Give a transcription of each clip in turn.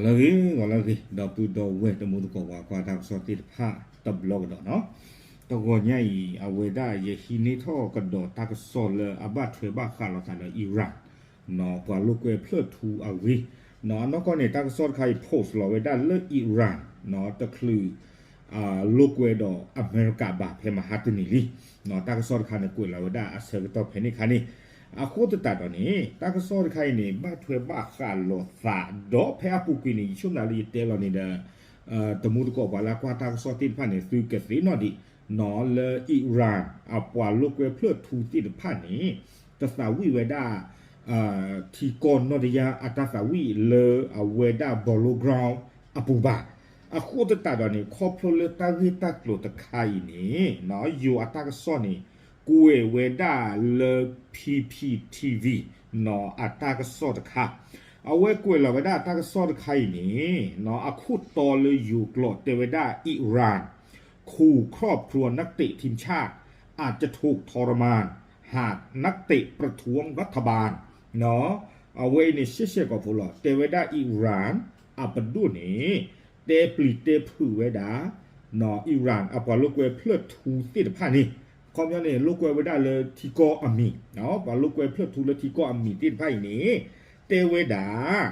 ဂီၤလၢအဂ့ၤ ဂီၤလၢအဂ့ၤ ဒီပုၢ်ဒီဝဲၢ်တံၤသကိးပှၤကွၢ်တၢ်ကစီၣ်သ့ၣ်တဖၣ်တဘျီကဒီးနီၤ, တဂီၤညါအံၤ အဝဲဒၣ်ယဟံးန့ၢ်ထီၣ်ကဒီးတၢ်ကစီၣ်လၢအဘၣ်ထွဲဘၣ်ဃးလိာ်သးဒီး Iran ပှၤလိာ်ကွဲဖျၢၣ်ထူအဂ့ၢ်, အနီၢ်ကီၢ်န့ၣ် တၢ်ကစီၣ်တခါအံၤ post လီၤဝဲဒၣ်လၢ Iran တချုး လိာ်ကွဲဒီးအမဲရကၤဘၣ် ဖဲမဟါတနံၤလံ. တၢ်ကစီၣ်တခါန့ၣ် ကွဲးလီၤဝဲဒၣ်အဆၢကတီၢ်ဖဲန့ၣ်အခါန့ၣ်, အဃိသတးဒီးန့ၣ် တၢ်ကစီၣ်တခါအံၤန့ၣ် ဘၣ်ထွဲဘၣ်ဃးလိာ်သးဒီးဖဲအပူၤကွံာ်န့ၣ် ယဆိကမိၣ်လၢယတဲလီၤန့ၣ်ဒီး တံၤသကိးပှၤလၢကွၢ်တၢ်ကစီၣ်သ့ၣ်တဖၣ်န့ၣ် သုကသ့ၣ်နီၣ်ဒံး လၢ Iran အပှၤလိာ်ကွဲဖျၢၣ်ထူသ့ၣ်တဖၣ်န့ၣ် တသးဝံၣ်ဝဲဒၣ် ထံကီၢ်နီၢ်တယၢ်အတၢ်သးဝံၣ်လၢအဝဲဒၣ် Battleground အပူၤဘၣ်. အဃိသတးဒီးန့ၣ် ခီဖျိလၢတၢ်ဂ့ၢ်တၢ်ကျိၤတခါအံၤန့ၣ် ယိၤအတၢ်ကစီၣ်န့ၣ် ကွဲးဝဲဒၣ်လၢ P P T V အတၢ်ကစီၣ်တခါ, အဝဲကွဲးလီၤဝဲဒၣ်တၢ်ကစီၣ်တခါအံၤန့ၣ် အခိၣ်တီလၢယိၤကျိာ်တဲဝဲဒၣ် Iran ขู่ครอบครัวนักเตะทีมชาติ อาจจะถูกทรมานหากนักเตะประท้วงรัฐบาล အဝဲအံၤန့ၣ် ရှဲရှဲကိာ်ဖိလီၤ. တဲဝဲဒၣ် Iran အပဒိၣ်န့ၣ် တဲပျံၤတဲဖုးဝဲဒၣ် Iran အပှၤလိာ်ကွဲဖျၢၣ်ထူသ့ၣ်တဖၣ်န့ၣ်, ခီပညီန့ၣ် လိာ်ကွဲဝဲဒၣ်လၢထံကီၢ်အမံၤ, ပှၤလိာ်ကွဲဖျၢၣ်ထူလၢထံကီၢ်အမံၤသ့ၣ်တဖၣ်အံၤန့ၣ် တဲဝဲဒၣ်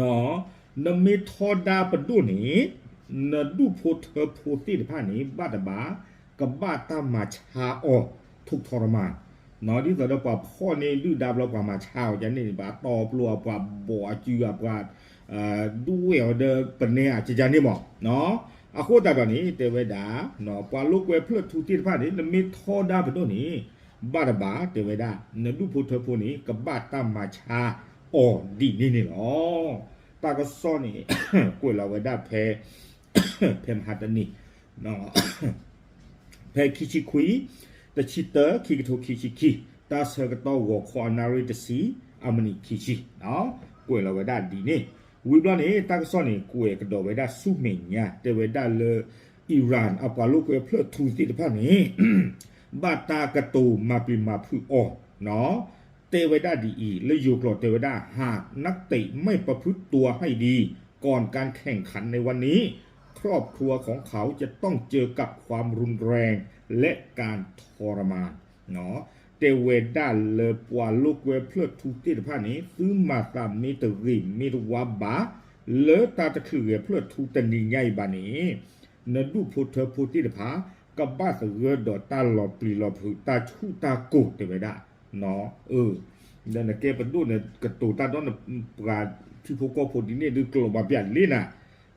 နမ့ၢ်ထီဒါပဒိၣ်န့ၣ် နဒူၣ်ဖိထၢဖိသ့ၣ်တဖၣ်န့ၣ် ဘၣ်တဘၣ် ကဘၣ်တၢ်မၤဆါအီၤ ถูกทรมาน ဒ်သိးဒီးပှၤဖီၣ်န့ၢ်ဒုၣ်ဒါဘျီ ပှၤမၤဆါအီၤဒ်န့ၣ် ပှၤတီပျိအပှၤဘီၣ်အစုအပှၤ ဒူဝဲၣ်အီၤဒီးပနဲအကကန့ၣ်မး. အဃိသတးဒီးန့ၣ် တဲဝဲဒၣ် ပှၤလိာ်ကွဲဖျၢၣ်ထူသ့ၣ်တဖၣ်န့ၣ် နမ့ၢ်ထီဒါပဒိၣ်န့ၣ် ဘၣ်တဘၣ် တဲဝဲဒၣ် နဒူၣ်ဖိထၢဖိန့ၣ် ကဘၣ်တၢ်မၤဆါအီၤဒ်န့ၣ်န့ၣ်လီၤ. တၢ်ကစီၣ်န့ၣ် ကွဲးလီၤဝဲဒၣ်ဖဲ ဖဲမဟါတနံၤ ဖဲခံဆံခွံ တဆံတၢ ခံကထိခံဆံခံ တၢ်ဆၢကတီၢ်ဂီၤခီအနၣ်ရံၣ်တဆံ အမံးနံးခံဆံ ကွဲးလီၤဝဲဒၣ်ဒ်န့ၣ်. ဝံၤဘျီန့ၣ် တၢ်ကစီၣ်န့ၣ် ကွဲးကဒီးဝဲဒၣ်ဆူမဲာ်ညါ တဲဝဲဒၣ်လၢ Iran အပှၤလိာ်ကွဲဖျၢၣ်ထူသ့ၣ်တဖၣ်န့ၣ် ဘၣ်တၢ်ကတိၤမၤပျံၤမၤဖုးအီၤ တဲဝဲဒၣ်ဒ်အံၤ လၢယိၤကျိာ်တဲဝဲဒၣ် หากนักเตะไม่ประพฤติตัวให้ดีก่อนการแข่งขันในวันนี้ ครอบครัวของเขาจะต้องเจอกับความรุนแรงและการทรมาน တဲဝဲဒၣ်လၢပှၤလိာ်ကွဲဖျၢၣ်ထူသ့ၣ်တဖၣ်န့ၣ် သုမၤသးမ့ၢ်တဂ့ၤမ့ၢ်တဝါဘၣ် လၢတၢ်တချုးဂဲၤဖျၢၣ်ထူတနံၤညါအံၤဘၣ်န့ၣ် နဒူၣ်ဖိထၢဖိသ့ၣ်တဖၣ် ကဘၣ်သဂၢၢ်ဒီးတၢ်လီၤပျံၤလီၤဖုး တၢ်ဆူၣ်တၢ်ကိၤတဲဝဲဒၣ် ဒီးနကဲပဒိၣ်န့ၣ် ကတိၤတၢ်ဒီးပှၤထံဖိကီၢ်ဖိဒ်န့ၣ်ဒုးကျိၤဘၣ်ပျၢ်လံနၤ.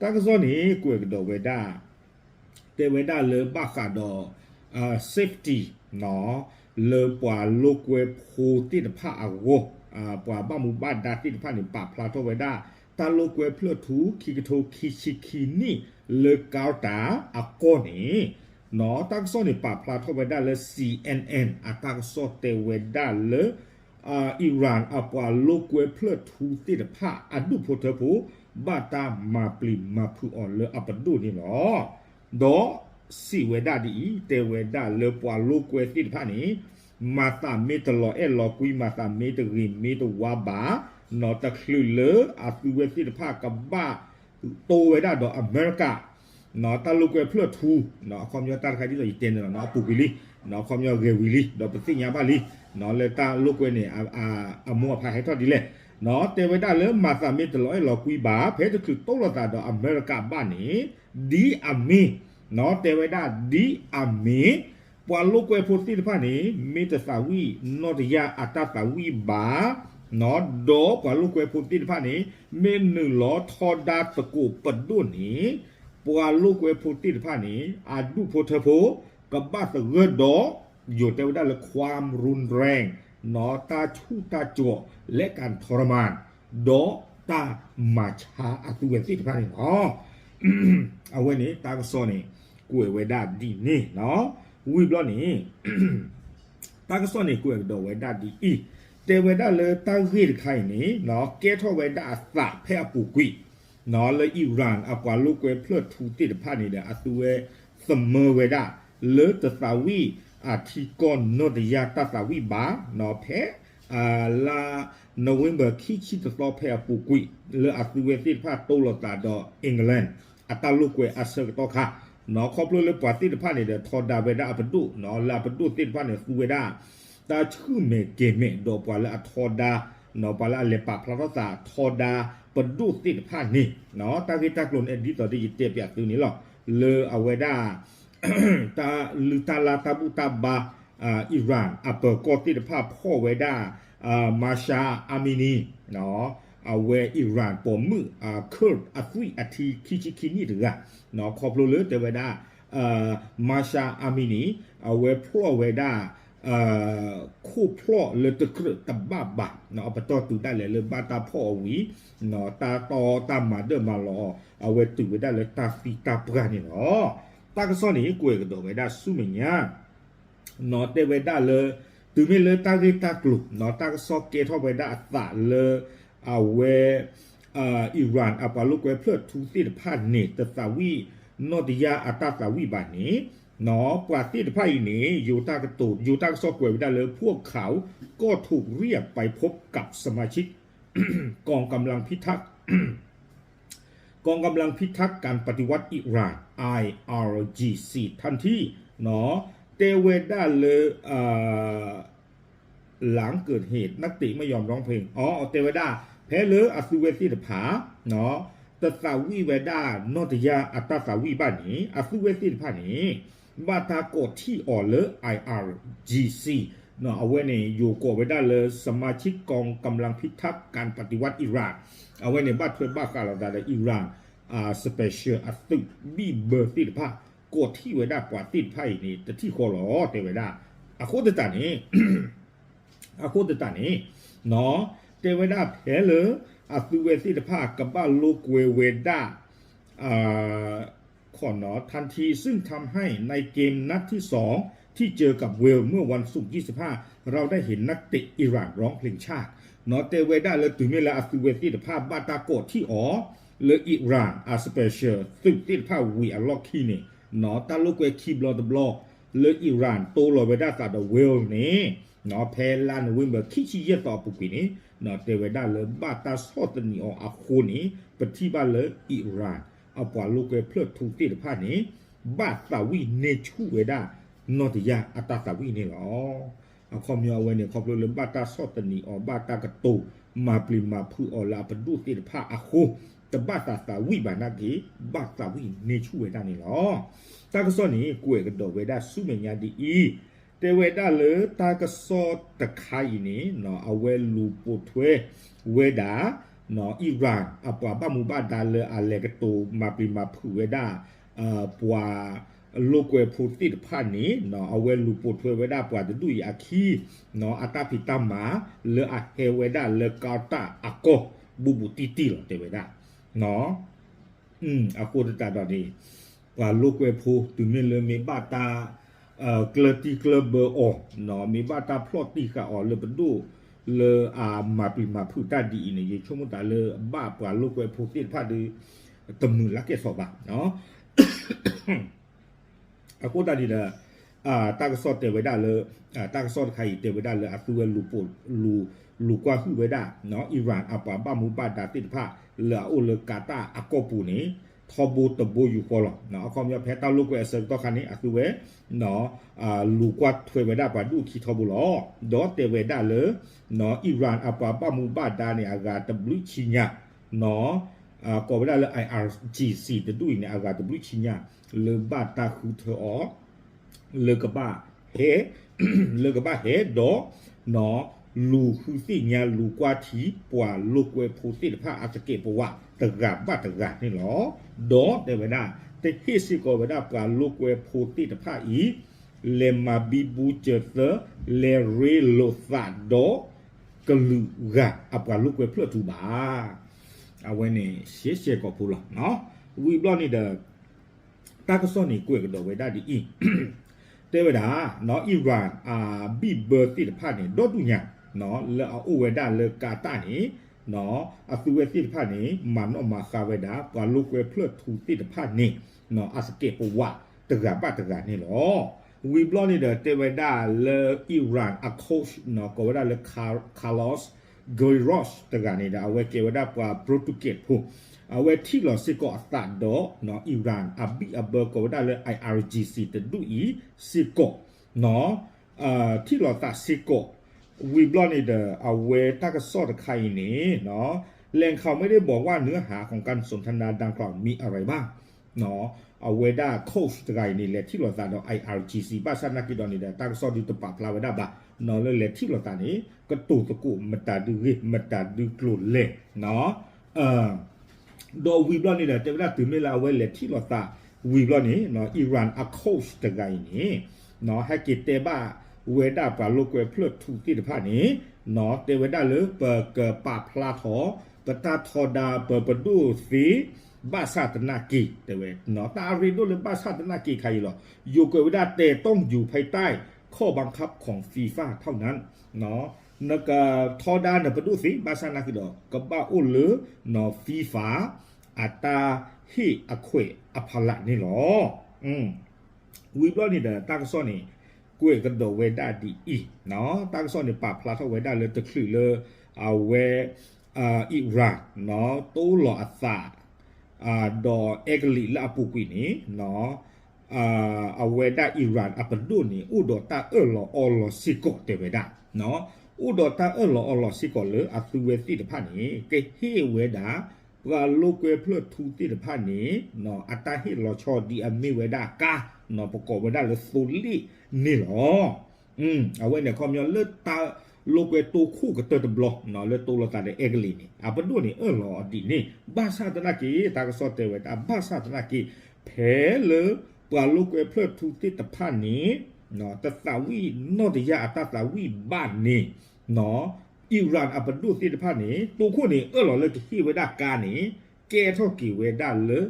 တၢ်ကစီၣ်န့ၣ် ကွဲးကဒီးဝဲဒၣ် တဲဝဲဒၣ်လၢဘၣ်ဃးဒီး safety လၢပှၤလိာ်ကွဲဖိသ့ၣ်တဖၣ်အဂီၢ်, ပှၤဘၣ်မူဘၣ်ဒါသ့ၣ်တဖၣ်န့ၣ် ပာ်ဖျါထီၣ်ဝဲဒၣ် တၢ်လိာ်ကွဲဖျၢၣ်ထူ ခံကထိခံဆံခံနံၣ် လၢ Qatar အကီၢ်န့ၣ် တၢ်ကစီၣ်န့ၣ် ပာ်ဖျါထီၣ်ဝဲဒၣ်လၢ C N N အတၢ်ကစီၣ်တဲဝဲဒၣ်လၢ Iran အပှၤလိာ်ကွဲဖျၢၣ်ထူသ့ၣ်တဖၣ် အဒူၣ်ဖိထၢဖိ ဘၣ်တၢ်မၤပျံၤမၤဖုးအီၤလၢအပဒိၣ်န့ၣ်လီၤ. ဒီးစံးဝဲဒၣ်ဒ်အံၤ, တဲဝဲဒၣ်လၢပှၤလိာ်ကွဲသ့ၣ်တဖၣ်န့ၣ် မၤသးမ့ၢ်တလီၤအဲၣ်လီၤကွံ မၤသးမ့ၢ်တဂ့ၤမ့ၢ်တဝါဘၣ်, နီၢ်တချုးလၢအသုဝဲသ့ၣ်တဖၣ်ကဘၣ် တိဝဲဒၣ်ဒီးအမဲရကၤ တၢ်လိာ်ကွဲဖျၢၣ်ထူ အခီပညီတၢ်တခါဒ်သိးယတဲန့ၣ်လီၤ အပူၤကွံာ်လံ, အခီပညီဂဲၤဝံၤလံ ဒီးပသ့ၣ်ညါဘၣ်လံ လၢတၢ်လိာ်ကွဲန့ၣ် အမိၢ်အဖးဟဲထီၣ်ဒ်လဲၣ်, တဲဝဲဒၣ်လၢမၤသးမ့ၢ်တလီၤအဲၣ်လီၤကွံဘၣ် ဖဲတချုးတိလိာ်သးဒီးအမဲရကၤဘၣ်န့ၣ် ဒ်အမ့ၢ် တဲဝဲဒၣ်ဒ်အမ့ၢ် ပှၤလိာ်ကွဲဖိသ့ၣ်တဖၣ်န့ၣ် မ့ၢ်တသးဝံၣ်နီၢ်တယၢ်အတၢ်သးဝံၣ်ဘၣ် ဒီးပှၤလိာ်ကွဲဖိသ့ၣ်တဖၣ်န့ၣ် မ့ၢ်နုာ်လီၤထီဒါသကိးပဒိၣ်န့ၣ် ပှၤလိာ်ကွဲဖိသ့ၣ်တဖၣ်န့ၣ် အဒူၣ်ဖိထၢဖိ ကဘၣ်သဂၢၢ်ဒီး ယိၤတဲဝဲဒၣ်လၢ ความรุนแรง တၢ်ဆူၣ်တၢ်ကိၤ และการทรมาน ဒီးတၢ်မၤဆါအသုဝဲသ့ၣ်တဖၣ်န့ၣ်လီၤ. အဝဲန့ၣ် တၢ်ကစီၣ်န့ၣ် ကွဲးဝဲဒၣ်ဒ်န့ၣ်လီၤ. ဝံၤဘျီန့ၣ် တၢ်ကစီၣ်န့ၣ်ကွဲးကဒီးဝဲဒၣ်ဒ်အံၤ, တဲဝဲဒၣ်လၢတၢ်ဂ့ၢ်တခါအံၤန့ၣ် ကဲထီၣ်ဝဲဒၣ်အသးဖဲအပူၤကွံာ် လၢ Iran အပှၤလိာ်ကွဲဖျၢၣ်ထူသ့ၣ်တဖၣ်န့ၣ်ဒီး အသုဝဲသမၢဝဲဒၣ် လၢတသးဝံၣ်အထံကီၢ်နီၢ်တယၢ်တၢ်သးဝံၣ်ဘၣ် ဖဲ လါ November ခံဆံတသီဖဲအပူၤကွံာ် လၢအသုဝဲသ့ၣ်တဖၣ်တိလိာ်သးဒီး England အတၢ်လိာ်ကွဲအဆၢကတီၢ်ခါ, ခီဖျိလၢပှၤသ့ၣ်တဖၣ်န့ၣ်ဒီးထီဒါဝဲဒၣ်အပဒိၣ်, လၢအပဒိၣ်သ့ၣ်တဖၣ်န့ၣ်သူဝဲဒၣ် တၢ်ဆူၣ်မဲာ်ကဲၤမဲာ်ဒီးပှၤလၢအထီဒါ, ပှၤလၢအလဲၤပာ်ဖျါထီၣ်သးထီဒါပဒိၣ်သ့ၣ်တဖၣ်န့ၣ်, တၢ်ဂ့ၢ်တၢ်ကျိၤန့ၣ်ဒ်သိးဒီးယတဲပၠးသုန့ၣ်လီၤ. လၢအဝဲဒၣ် တၢ်လုၢ်တၢ်လၢ်တၢ်ဘူၣ်တၢ်ဘါ Iran အပၢၤကီၢ်သ့ၣ်တဖၣ်ဖီၣ်ဝဲဒၣ် Mahsa Amini အဝဲ Iran ပိာ်မုၣ် Kurd အသွံၣ်အထံခံဆံခံနံၣ်တဂၤ, ခီဖျိလၢတဲဝဲဒၣ် Mahsa Amini အဝဲဖျီၣ်ဝဲဒၣ် ခိၣ်ဖျီၣ်လၢတကြၢးတဘၣ်ဘၣ်, အပတီၢ်တုၤဒၣ်လဲာ်လၢဘၣ်တၢ်ဖီၣ်အီၤဝံၤ တၢ်တီတၢ်မၤဒၢၣ်မၤလီၤအီၤ အဝဲတုၤဝဲဒၣ်လၢတၢ်သံတၢ်ပှၢ်န့ၣ်လီၤ. တၢ်ကစီၣ်န့ၣ် ကွဲးကဒီးဝဲဒၣ်ဆူမဲာ်ညါ တဲဝဲဒၣ်လၢ တုၤမ့ၢ်လၢတၢ်ဂ့ၢ်တၢ်ကျိၤ တၢ်ကစီၣ်ကဲထီၣ်ဝဲဒၣ်အသးလၢ အဝဲ Iran အပှၤလိာ်ကွဲဖျၢၣ်ထူသ့ၣ်တဖၣ်န့ၣ် တသးဝံၣ်နီၢ်တယၢ်အတၢ်သးဝံၣ်ဘၣ်န့ၣ်, ပှၤသ့ၣ်တဖၣ်အံၤန့ၣ် ယိၤတၢ်ကတိၤ ယိၤတၢ်ကစီၣ်ကွဲးဝဲဒၣ်လၢ พวกเขาก็ถูกเรียกไปพบกับสมาชิกกองกำลังพิทักษ์ กองกำลังพิทักษ์การปฏิวัติอิหร่าน ไออาร์จีซี ทันที တဲဝဲဒၣ်လၢ หลังเกิดเหตุนักเตะไม่ยอมร้องเพลง တဲဝဲဒၣ် ဖဲလၢအသုဝဲသ့ၣ်တဖၣ် တသးဝံၣ်ဝဲဒၣ်နီၢ်တယၢ်အတၢ်သးဝံၣ်ဘၣ်န့ၣ် အသုဝဲသ့ၣ်တဖၣ်န့ၣ် ဘၣ်တၢ်ကိးထံၣ်အီၤလၢ ไออาร์จีซี အဝဲန့ၣ် ယိၤကိးဝဲဒၣ်လၢ สมาชิกกองกำลังพิทักษ์การปฏิวัติอิหร่าน အဝဲန့ၣ် ဘၣ်ထွဲဘၣ်ဃးလိာ်သးဒီး Iran special အသုးဘံၣ်ဘၢသ့ၣ်တဖၣ် ကိးထံၣ်ဝဲဒၣ်ပှၤသ့ၣ်တဖၣ်အံၤန့ၣ် တထံၣ်ဃီလီၤ တဲဝဲဒၣ်. အဃိသတးန့ၣ် အဃိသတးန့ၣ် တဲဝဲဒၣ်ဖဲလၢ အသုဝဲသ့ၣ်တဖၣ်ကဘၣ်လိာ်ကွဲဝဲဒၣ် ခီနီၤ ทันที ซึ่งทำให้ในเกมนัดที่สองที่เจอกับเวลส์เมื่อวันศุกร์ยี่สิบห้า เราได้เห็นนักเตะอิหร่านร้องเพลงชาติ တဲဝဲဒၣ်လၢတုၤမ့ၢ်လၢအသုဝဲသ့ၣ်တဖၣ်ဘၣ်တၢ်ကိးထံၣ်အီၤ လၢ Iran အ special သုးသ့ၣ်တဖၣ်ဝံၤအလီၢ်ခံန့ၣ် တၢ်လိာ်ကွဲခံဘျီတဘျီ လၢ Iran တိလိာ်ဝဲဒၣ်သးဒီး Wales န့ၣ် ဖဲလါ November ခံဆံယဲၢ်သီအပူၤကွံာ်န့ၣ် တဲဝဲဒၣ်လၢဘၣ်တၢ်ဆီၣ်သနံးအီၤအဃိန့ၣ် ပထံၣ်ဘၣ်လၢ Iran အပှၤလိာ်ကွဲဖျၢၣ်ထူသ့ၣ်တဖၣ်န့ၣ် ဘၣ်သးဝံၣ်န့ၢ်ဆူၣ်ဝဲဒၣ် နီၢ်တယၢ်အတၢ်သးဝံၣ်န့ၣ်လီၤ. အခီပညီအဝဲန့ၣ် ခီဖျိလၢဘၣ်တၢ်ဆီၣ်သနံးအီၤ ဘၣ်တၢ်ကတိၤမၤပျံၤမၤဖုးအီၤလၢအပဒိၣ်သ့ၣ်တဖၣ်အဃိ တဘၣ်သးသးဝံၣ်ဘၣ်နာ်က့ ဘၣ်သးဝံၣ်န့ၢ်ဆူၣ်ဝဲဒၣ်န့ၣ်လီၤ. တၢ်ကစီၣ်န့ၣ် ကွဲးကဒီးဝဲဒၣ်ဆူမဲာ်ညါဒ်အံၤ, တဲဝဲဒၣ်လၢတၢ်ကစီၣ်တခါအံၤန့ၣ် အဝဲလူၤပိာ်ထွဲဝဲဒၣ် Iran အပှၤဘၣ်မူဘၣ်ဒါလၢအလဲၤကတိၤမၤပျံၤမၤဖုးဝဲဒၣ် ပှၤလိာ်ကွဲဖိသ့ၣ်တဖၣ်န့ၣ် အဝဲလူၤပိာ်ထွဲဝဲဒၣ်ပှၤတဒူၣ်အံၤအခံ အတၢ်ဖံးတၢ်မၤလၢအဟဲဝဲဒၣ်လၢကၤတၢ်အကီၢ်ဘူးဘူးတံၢ်တံၢ်လီၤ တဲဝဲဒၣ်. အဃိသတးဒီးန့ၣ် ပှၤလိာ်ကွဲဖိတုၤမ့ၢ်လၢမ့ၢ်ဘၣ်တၢ် ကျၢၤတံၢ်ကျၢၤဘၢအီၤ, မ့ၢ်ဘၣ်တၢ်ဖျီၣ်တံၢ်ဃာ်အီၤလၢပဒိၣ်လၢအမၤပျံၤမၤဖုးတၢ်ဒ်အံၤန့ၣ် ယဆိကမိၣ်သးလၢဘၣ်ပှၤလိာ်ကွဲဖိသ့ၣ်တဖၣ်ဒီး တမုာ်လၢကဲၣ်ဆိးဘၣ်. အဃိသတးန့ၣ်ဒီး တၢ်ကစီၣ်တဲဝဲဒၣ်လၢ တၢ်ကစီၣ်တခါအံၤတဲဝဲဒၣ်လၢအသုဝဲလူၤပိာ် လူၤ လူၤကွၢ်ဟုၣ်ဝဲဒၣ် Iran အပှၤဘၣ်မူဘၣ်ဒါသ့ၣ်တဖၣ် လၢအအိၣ်လၢကၤတၢ်အကီၢ်ပူၤန့ၣ် ထီဘိတဘိယူၢ်ဃီလီၤ. အခီပညီဖဲတၢ်လိာ်ကွဲအဆၢကတီၢ်ခါန့ၣ် အသုဝဲ လူၤကွၢ်ထွဲဝဲဒၣ်ပှၤဒူၣ်အခံထီဘိလီၤ. ဒီးတဲဝဲဒၣ်လၢ Iran အပှၤဘၣ်မူဘၣ်ဒါန့ၣ် အဂၤတဘျုးဆံညါ ကိးဝဲဒၣ်လၢ I R G C တဒူၣ်အံၤန့ၣ် အဂၤတဘျုးဆံညါ လၢဘၣ်တၢ်ဃုထၢအီၤ လၢကဘၣ်ဟဲ လၢကဘၣ်ဟဲဒီး လူၤဃုသ့ၣ်ညါလူၤကွၢ်ထံ ပှၤလိာ်ကွဲဖိသ့ၣ်တဖၣ်အသကဲးပဝးတဂၤဘၣ်တဂၤန့ၣ်လီၤ. ဒီးတဲဝဲဒၣ် တဟ့ၣ်စ့ၢ်ကီးဝဲဒၣ်ပှၤလိာ်ကွဲဖိသ့ၣ်တဖၣ်အံၤ လဲၤမၤဘံဘူစၢၤသၢ လဲၤရ့လိာ်သးဒီး ကလုာ်ဂၤအပှၤလိာ်ကွဲဖျၢၣ်ထူဘၣ်. အဝဲန့ၣ် ရှဲရှဲကိာ်ဖိလီၤ. ဝံၤဘျီန့ၣ်ဒီး တၢ်ကစီၣ်န့ၣ်ကွဲးကဒီးဝဲဒၣ်ဒ်အံၤ, တဲဝဲဒၣ် Iran အဘံၣ်ဘၢသ့ၣ်တဖၣ်န့ၣ် ဒီဒူၣ်ညါ လၢအအိၣ်ဝဲဒၣ်လၢကၤတၢ်န့ၣ် အသုဝဲသ့ၣ်တဖၣ်န့ၣ် မၤနီၣ်မၤဃါဝဲဒၣ် ပှၤလိာ်ကွဲဖျၢၣ်ထူသ့ၣ်တဖၣ်န့ၣ် အသကဲးပဝးတဂၤဘၣ်တဂၤန့ၣ်လီၤ. ဝံၤဘျီန့ၣ်ဒီး တဲဝဲဒၣ်လၢ Iran အ coach နီၤ ကိးဝဲဒၣ်လၢ Carlos Queiroz တဂၤန့ၣ်ဒီး အဝဲကဲဝဲဒၣ်ပှၤ Portuguese ဖိ, အဝဲထံၣ်လီၤစ့ၢ်ကီးအသးဒီး Iran အဘံၣ်အဘၢကိးဝဲဒၣ်လၢ I R G C တဒူၣ်အံၤစ့ၢ်ကီး ထံၣ်လီၤသးစ့ၢ်ကီး, ဝံၤဘျီန့ၣ်ဒီး အဝဲတၢ်ကစီၣ်တခါအံၤန့ၣ် แหล่งข่าวไม่ได้บอกว่าเนื้อหาของการสนทนาดังกล่าวมีอะไรบ้าง အဝဲဒၣ် coach တဂၤအံၤန့ၣ် လဲၤထံၣ်လီၤသးဒီး I R G C ဘၣ်ဆၣ်သနာ်က့ဒီးန့ၣ်ဒီး တၢ်ကစီၣ်ဒုးတပာ်ဖျါဝဲဒၣ်ဘၣ် လၢလဲၤထံၣ်လီၤသးန့ၣ် ကတိၤသကိးမတၤဒုဂ့ၢ် မတၤဒုကျိၤလဲၣ် ဒီးဝံၤဘျီန့ၣ်ဒီး တဲဝဲဒၣ်တုၤမ့ၢ်လၢအဝဲလဲၤထံၣ်လီၤသးဝံၤဘျီန့ၣ် Iran အ coach တဂၤအံၤန့ၣ် ဟဲက့ၤတဲဘၣ်ဝဲဒၣ်ပှၤလိာ်ကွဲဖျၢၣ်ထူသ့ၣ်တဖၣ်န့ၣ် တဲဝဲဒၣ်လၢပကပာ်ဖျါထီၣ် ပတၢ်ထီဒါပပဒိၣ်သ့ ဘၣ်ဆၣ်သနာ်က့ တဲဝဲ တၢ်အရ့ဒိၣ်လၢဘၣ်ဆၣ်သနာ်က့ခါအံၤလီၤ. ယိၤကွဲးဝဲဒၣ် แต่ต้องอยู่ภายใต้ข้อบังคับของ FIFA เท่านั้น နကထီဒါနပဒိၣ်သ့ ဘၣ်ဆၣ်သနာ်က့ဒီး ကဘၣ်အိၣ်လၢ FIFA အတၢ်ဟ့ၣ်အခွဲးအဖီလာ်န့ၣ်လီၤ. ဝံၤဘျီန့ၣ်ဒီး တၢ်ကစီၣ်န့ၣ် ကွဲးကဒီးဝဲဒၣ်ဒ်အံၤ, တၢ်ကစီၣ်န့ၣ် ပာ်ဖျါထီၣ်ဝဲဒၣ်လၢတချုးလၢ အဝဲ Iran တိလီၤအသး ဒီးအဲကလံးလၢအပူၤကွံာ်န့ၣ် အဝဲဒၣ် Iran အပဒိၣ်န့ၣ် အိၣ်ဒီးတၢ်အၢၣ်လီၤအီလီၤစ့ၢ်ကီးတဲဝဲဒၣ်, အိၣ်ဒီးတၢ်အၢၣ်လီၤအီလီၤစ့ၢ်ကီးလၢအသုဝဲသ့ၣ်တဖၣ်န့ၣ် ကဟ့ၣ်ဝဲဒၣ် ပှၤလိာ်ကွဲဖျၢၣ်ထူသ့ၣ်တဖၣ်န့ၣ် အတၢ်ဟ့ၣ်လီၤဆီဒ်အမ့ၢ်ဝဲဒၣ်ကါ ပကိးဝဲဒၣ်လၢသိလ့ၣ်န့ၣ်လီၤ. အဝဲန့ၣ်ခီပညီလၢတၢ်လိာ်ကွဲတိခိၣ်ကတၢၢ်တဘျီ လၢတိလီၤသးဒီးအဲကလံးန့ၣ် အပဒိၣ်န့ၣ်အၢၣ်လီၤအီၤဒ်န့ၣ် ဘၣ်ဆၣ်သနာ်က့ တၢ်ကစီၣ်တဲဝဲဒၣ် ဘၣ်ဆၣ်သနာ်က့ ဖဲလၢပှၤလိာ်ကွဲဖျၢၣ်ထူသ့ၣ်တဖၣ်န့ၣ် တသးဝံၣ်နီၢ်တယၢ်အတၢ်သးဝံၣ်ဘၣ်န့ၣ် Iran အပဒိၣ်သ့ၣ်တဖၣ်န့ၣ် တိခိၣ်န့ၣ် အၢၣ်လီၤလၢကဟ့ၣ်ဝဲဒၣ်ကါန့ၣ် ကဲထီၣ်က့ၤဝဲဒၣ်လၢ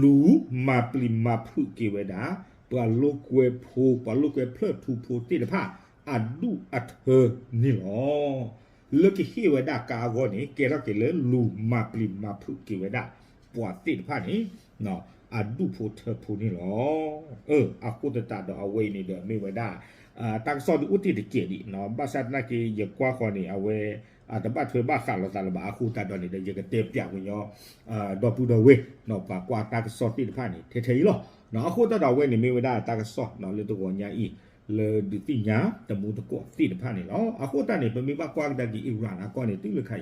လူၤမၤပျံၤမၤဖုးက့ၤဝဲဒၣ် ပှၤလိာ်ကွဲဖိ ပှၤလိာ်ကွဲဖျၢၣ်ထူဖိသ့ၣ်တဖၣ် အဒူၣ်အထၢန့ၣ်လီၤ. လၢကဟ့ၣ်ဝဲဒၣ်ကါအဂီၢ်န့ၣ် ကဲထီၣ်က့ၤလၢလူၤမၤပျံၤမၤဖုးက့ၤဝဲဒၣ် ပှၤသ့ၣ်တဖၣ်န့ၣ် အဒူၣ်ဖိထၢဖိန့ၣ်လီၤ. အဃိသတးဒီးအဝဲအံၤန့ၣ်ဒီးမ့ၢ်ဝဲဒၣ် တၢ်ကစီၣ်ဒုးအိၣ်တ့ၢ်တကဲးဒံး ဘၣ်ဆၣ်သနာ်က့ ယကွၢ်ဃီန့ၣ် အဝဲ တဘၣ်ထွဲဘၣ်ဃးလိာ်သးလၢၤဘၣ် အဃိသတးဒီးန့ၣ်ဒီး ယကတဲပၠးဝဲညီ ဒီပုၢ်ဒီဝဲၢ် ပှၤကွၢ်တၢ်ကစီၣ်သ့ၣ်တဖၣ်န့ၣ် ထဲထဲအံၤလီၤ. အဃိသတးဒီးအဝဲန့ၣ်မ့ၢ်ဝဲဒၣ်တၢ်ကစီၣ်လၢတဂီၤညါအံၤ လၢဒုးသ့ၣ်ညါတမူတကိးသ့ၣ်တဖၣ်န့ၣ်လီၤ. အဃိသတးန့ၣ် ပမ့ၢ်ဘၣ်ကွၢ်ကဒါက့ၤ Iran အကီၢ်န့ၣ် တုၤလၢခါ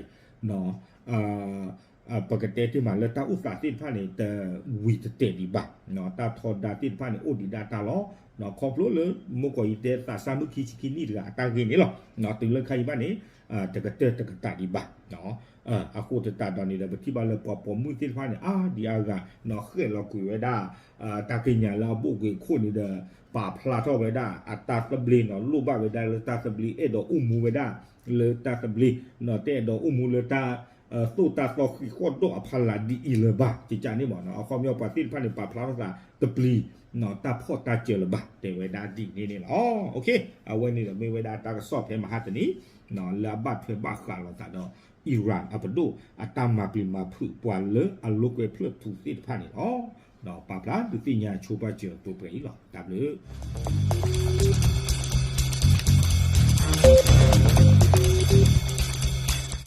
အံၤ ပကတဲတ့ၢ်မးလၢတၢ်အိၣ်သးသ့ၣ်တဖၣ်န့ၣ် တဝံၤတတဲာ်ဒံးဘၣ်, တၢ်ထီဒါသ့ၣ်တဖၣ်န့ၣ် အိၣ်ဒံးဒၣ်တၢ်လီၤ. ခီဖျိလၢ မုၢ်ကီၢ်အံၤတဲသးစၢ်မုၢ်ခံဆံခံနံၣ်တဂၤအတၢ်ဂ့ၢ်န့ၣ်လီၤ. တုၤလၢခါအံၤဘၣ်န့ၣ် တကတၢၢ်တကတၢၢ်ဒံးဘၣ်. အဃိသတးဒီးန့ၣ်ဒီး ပထံၣ်ဘၣ်လၢပှၤပိာ်မုၣ်သ့ၣ်တဖၣ်န့ၣ် အါဒံအါဂၤ ဃဲၣ်လီၤကွံာ်ဝဲဒၣ် တၢ်ကညးလၢအဘိၣ်ကွံာ်ခိၣ်န့ၣ်ဒီး ပာ်ဖျါထီၣ်ဝဲဒၣ် အတၢ်သဘျ့နီၤ လိၣ်ဘၣ်ဝဲဒၣ်လၢတၢ်သဘျ့ အဲၣ်ဒိးအိၣ်မူဝဲဒၣ် လၢတၢ်သဘျ့ တအဲၣ်ဒိးအိၣ်မူလၢတၢ် သိၣ်တၢ်သီဃံးဃီၣ်ဒီးအဖီလာ်ဒ်အံၤလၢၤဘၣ် ကကန့ၣ်မးနီၤ. အခီပညီပှၤသ့ၣ်တဖၣ်န့ၣ် ပာ်ဖျါထီၣ်သးတပျံၤ တၢ်ဖီၣ်တၢ်စၢၤလၢၤဘၣ် တဲဝဲဒၣ်ဒ်န့ၣ်န့ၣ်လီၤ. အဝဲန့ၣ်ဒီးမ့ၢ်ဝဲဒၣ်တၢ်ကစီၣ်ဖဲမဟါတနံၤ လၢအဘၣ်ထွဲဘၣ်ဃးလိာ်သးဒီး Iran အပဒိၣ် အတၢ်မၤပျံၤမၤဖုးပှၤလၢအလိာ်ကွဲဖျၢၣ်ထူသ့ၣ်တဖၣ်န့ၣ်လီၤ. ပာ်ဖျါဒုးသ့ၣ်ညါဆိပာ်စၢၤအသိးပှဲၤအံၤလီၤ. တၢ်ဘျုး